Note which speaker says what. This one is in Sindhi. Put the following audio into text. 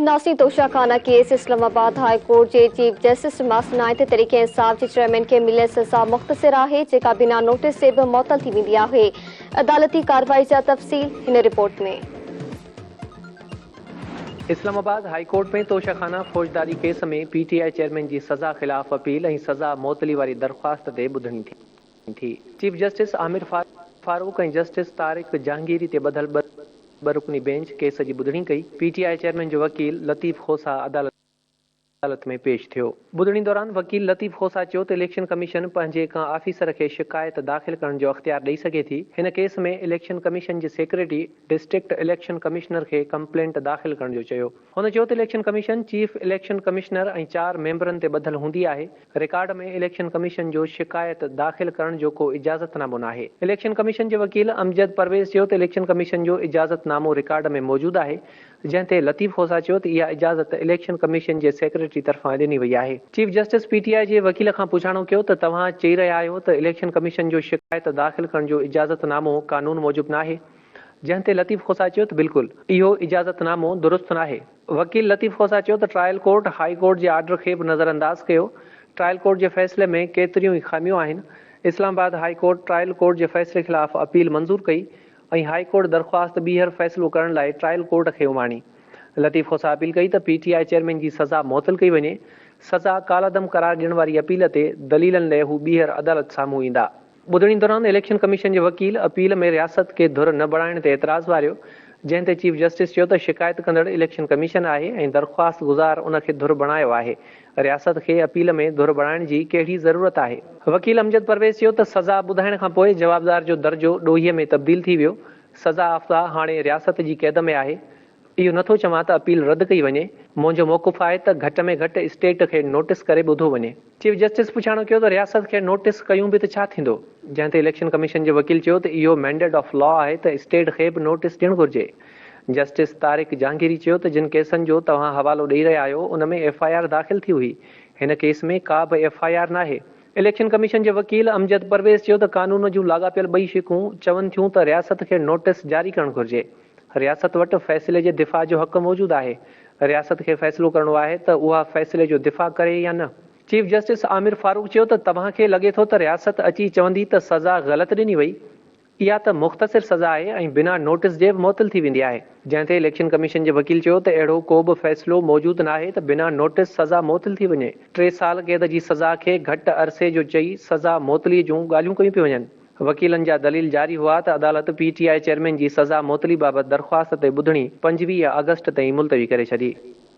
Speaker 1: Nasir Toshakhana case, Islamabad high court جي چيف جسٽس ريمارڪس ڏنا ته تحريڪ انصاف جي چيئرمين کي مليل سزا مختصر آهي، جيڪا بنا نوٽيس جي به معطل ٿي ويندي آهي. عدالتي ڪارروائي جا تفصيل هن report ۾.
Speaker 2: Islamabad high court ۾ Toshakhana فوجداري case ۾ P T I chairman جي سزا خلاف اپيل ۽ سزا معطلي واري درخواست تي ٻڌڻي ٿي. Chief justice Amir Farooq ۽ justice Tariq Jahangiri تي ٻڌل ٻه رڪني بينچ ڪيس جي ٻڌڻي ڪئي. پي ٽي I chairman جو وڪيل لطيف کوسا عدالت ۾ پيش ٿيو. ٻڌڻي دوران وڪيل لطيف کوسا چيو ته اليڪشن ڪميشن پنهنجي ڪنهن آفيسر کي شڪايت داخل ڪرڻ جو اختيار ڏئي سگهي ٿي. هن ڪيس ۾ اليڪشن ڪميشن جي سيڪريٽري ڊسٽرڪٽ اليڪشن ڪمشنر کي ڪمپلينٽ داخل ڪرڻ جو چيو. هن چيو ته election commission chief election commissioner ۽ چار ميمبرن تي ٻڌل هوندي آهي، رڪارڊ ۾ اليڪشن ڪميشن جو شڪايت داخل ڪرڻ جو ڪو اجازت نامو ناهي. اليڪشن ڪميشن جي وڪيل امجد پرويز چيو ته اليڪشن ڪميشن جو اجازت نامو رڪارڊ ۾ موجود آهي، جنهن تي لطيف کوسا چيو ته اها اجازت اليڪشن ڪميشن جي سيڪريٽري طرفان ڏني وئي آهي. چيف جسٽس پي ٽي آء جي وڪيل کان پڇاڻو ڪيو ته توهان چئي رهيا آهيو ته اليڪشن ڪميشن جو شڪايت داخل ڪرڻ جو اجازت نامو قانون موجب ناهي؟ جنهن تي لطيف کوسا چيو ته بلڪل، اهو اجازت نامو درست ناهي. وڪيل لطيف کوسا چيو ته ٽرائل ڪورٽ هائي ڪورٽ جي آرڊر کي به نظرانداز ڪيو، ٽرائل ڪورٽ جي فيصلي ۾ ڪيتريون ئي خاميون آهن، Islamabad high court trial court جي فيصلي خلاف اپيل منظور ڪئي ۽ هائي ڪورٽ درخواست ٻيهر فيصلو ڪرڻ لاء ٽرائل ڪورٽ کي اماڻي. لطيف کوسا اپيل ڪئي ته پي ٽي I chairman جي سزا معطل ڪئي وڃي، سزا ڪالعدم قرار ڏيڻ واري اپيل تي دليلن لئه هو ٻيهر عدالت سامهون ايندا. ٻڌڻي دوران اليڪشن ڪميشن جي وڪيل اپيل ۾ رياست کي ڌر نه بڻائڻ تي اعتراض واريو، جنهن تي چيف جسٽس چيو ته شڪايت ڪندڙ اليڪشن ڪميشن آهي ۽ درخواست گذار ان کي ڌر بڻايو آهي، رياست کي اپيل ۾ ڌر بڻائڻ جي ڪهڙي ضرورت آهي؟ وڪيل امجد پرويز چيو ته سزا ٻڌائڻ کانپوء جوابدار جو درجو ڏوهي ۾ تبديل ٿي ويو، سزا آفته هاڻي رياست جي قيد ۾ آهي، اهو نٿو چوان ته اپيل رد ڪئي وڃي، منهنجو موقف آهي ته گهٽ ۾ گهٽ اسٽيٽ کي نوٽيس ڪري ٻڌو وڃي. چيف جسٽس پڇاڻو ڪيو ته رياست کي نوٽيس ڪيون به ته ڇا ٿيندو؟ جنهن تي اليڪشن ڪميشن جي وڪيل چيو ته اهو مينڊيٽ آف لا آهي ته اسٽيٽ کي به نوٽيس ڏيڻ گهرجي. جسٽس طارق جهانگيري چيو ته جن ڪيسن جو توهان حوالو ڏئي رهيا آهيو ان ۾ ايف I R داخل ٿي هئي، هن ڪيس ۾ ڪا به ايف I R ناهي. اليڪشن ڪميشن جي وڪيل امجد پرويز چيو ته قانون جون لاڳاپيل ٻئي شقون چون ٿيون ته رياست کي نوٽيس جاري ڪرڻ گهرجي. رياست وٽ فيصلي جي دفاع جو حق موجود آهي، رياست کي فيصلو ڪرڻو آهي ته اها فيصلي جو دفاع ڪري يا نه. چيف جسٽس عامر فاروق چيو ته توهان کي لڳي ٿو ته رياست اچي چوندي ته سزا غلط ڏني وئي، اها ته مختصر سزا آهي ۽ بنا نوٽيس جي به معطل ٿي ويندي آهي. جنهن تي اليڪشن ڪميشن جي وڪيل چيو ته اهڙو ڪو به فيصلو موجود ناهي ته بنا نوٽيس سزا معطل ٿي وڃي، ٽي سال قيد جي سزا کي گهٽ عرصي جو چئي سزا معطلي جون ڳالهيون ڪيون پيون وڃن. وڪيلن جا دليل جاري هئا ته عدالت پي ٽي I chairman جي سزا معطلي بابت درخواست تي ٻڌڻي 25 آگسٽ تائين ملتوي ڪري ڇڏي.